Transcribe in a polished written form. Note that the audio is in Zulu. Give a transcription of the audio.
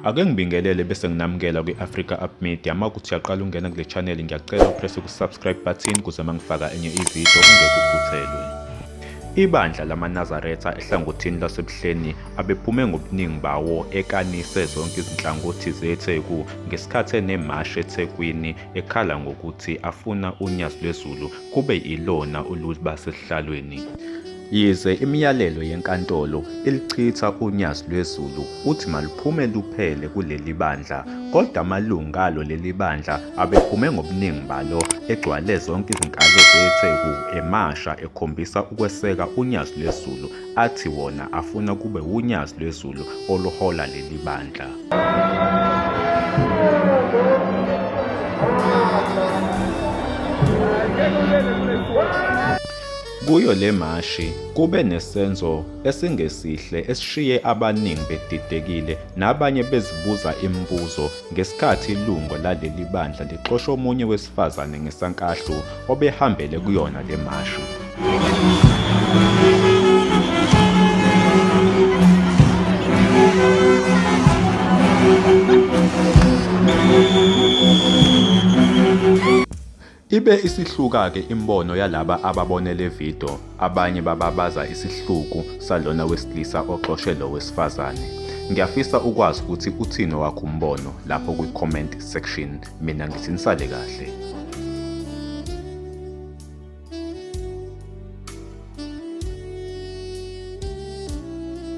Ake ngibingelele bese nginamukela kwi-Africa Up Media. Uma kuthi uyaqala ungena kule channel ngiyacela upresse ku-subscribe button ukuze uma ngifaka enye ividiyo ungeke uphuthelwe. Ibandla lamaNazaretha ehlangothini lwaseBuhleni abephume ngobuningi bawo ekanise zonke izinhlangothi zeTheku ngesikhathi enemashi eThekwini ekhala ngokuthi afuna uNyazi lwezulu kube ilona oluba sesihlalweni. Yize imiyalelo yenkantolo ilichitha uNyazi lwezulu uthi maluphume luphele kuleli bandla kodwa amalungu alo leli bandla abephume ngobuningi balo egcwale zonke izinkalo zeTheku emasha ekhombisa ukweseka uNyazi lwezulu athi wona afuna kube wuNyazi lwezulu oluhola leli bandla. Kuyo le mashi kube nesenzo esingesihle esishiye abaningi bedidekile nabanye bezibuza imibuzo ngesikhathi ilungu laleli bandla lixosha omunye wesifazane ngesankahlu obehambele kuyona le mashi. Ibe isihluka-ke imibono yalaba ababone le video, abanye bababaza isihluku salona wesilisa oxoshe lo wesifazane. Ngiyafisa ukwazi ukuthi uthini owakho umbono lapho kwi-comment section. Mina ngithi nisale kahle.